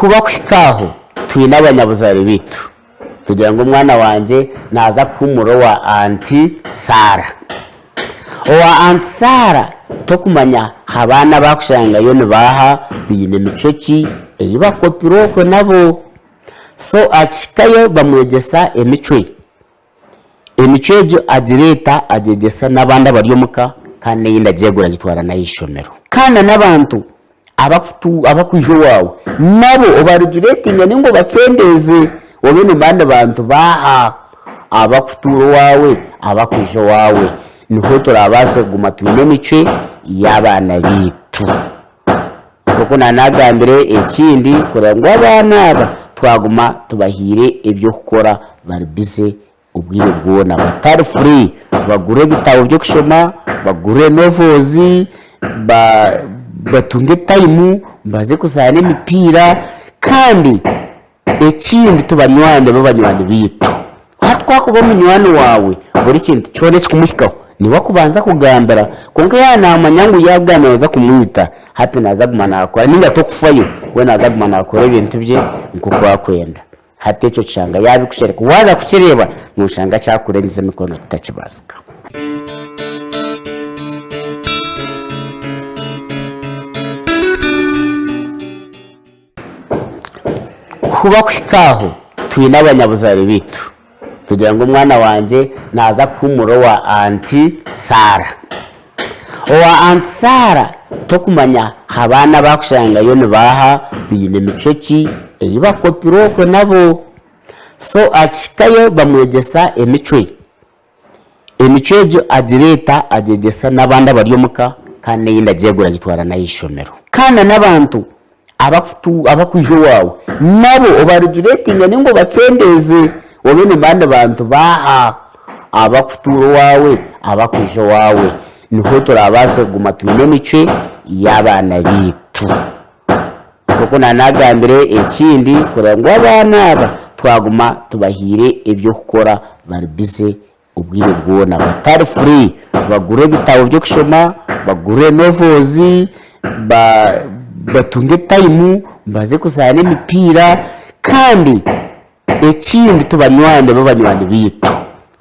Kuba kuhika aho twine abanyabuzaare baitu tugira ngu omwana wangye naaza kuhuumura owa Auntie Sarah. Owa Auntie Sarah tokumanya abaana abu arikushangayo nibaaha, baine micwe ki ei bakopire okwe nabo. So akihikayo bamwegyesa emicwe. Emicwe egyo agireeta agyegyesa n'abandi abari omuka kandi n'eyindi agyegura agitwara n'aha ishomero. Kandi n'abantu abakwija owaawe nabo obareguretinge nainga obakyendeeze obe n'abandi bantu baaha abakutuura owaawe abakwija owaawe niho turabaase kuguma twine emicwe y'abaana baitu. Nk'oku naanagambire ekindi kureba ngu abaana aba twaguma tubahaire eby'okukora bari bize obwire bwona batari free, bagure ebitabo by'okushoma, bagure novels, batunge time baze kuzaana emipiira kandi Ekindi tubanywane b'abanywani baitu. Hati ku akuba munywani waawe, buri kintu kyona ekikumuhikaho niiwe akubanza kugambira. Kwonka yaaba naamanya ngu yaakugambira nooza kumwita, hati naaza kuguma naakora nainga tokufayo, we naaza kuguma naakora ebintu bye nk'oku arikwenda. Hati ekyo kishanga yaabikushereka, waaza kukireeba nooshanga kyakurengyeza emikono kitakibaasika. Kuba kuhika aho twine abanyabuzaare baitu tugira ngu omwana wangye naaza kuhuumura owa Auntie Sarah. Owa Auntie Sarah tokumanya abaana abu arikushangayo nibaaha, baine micwe ki ei bakopire okwe nabo. So akihikayo bamwegyesa emicwe. Emicwe egyo agireeta agyegyesa n'abandi abari omuka kandi n'eyindi agyegura agitwara n'aha ishomero. Kandi n'abantu abakwija owaawe nabo obareguretinge nainga obakyendeeze obe n'abandi bantu baaha abakutuura owaawe abakwija owaawe niho turabaase kuguma twine emicwe y'abaana baitu. Nk'oku naanagambire ekindi kureba ngu abaana aba twaguma tubahaire eby'okukora bari bize obwire bwona batari free, bagure ebitabo by'okushoma, bagure novels, batunge time baze kuzaana emipiira kandi Ekindi tubanywane b'abanywani baitu.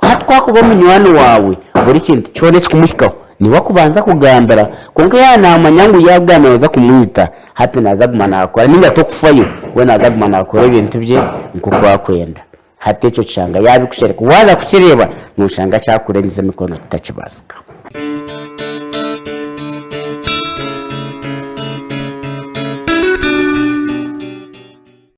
Hati ku akuba munywani waawe, buri kintu kyona ekikumuhikaho niiwe akubanza kugambira. Kwonka yaaba naamanya ngu yaakugambira nooza kumwita, hati naaza kuguma naakora nainga tokufayo, we naaza kuguma naakora ebintu bye nk'oku arikwenda. Hati ekyo kishanga yaabikushereka, waaza kukireeba nooshanga kyakurengyeza emikono kitakibaasika.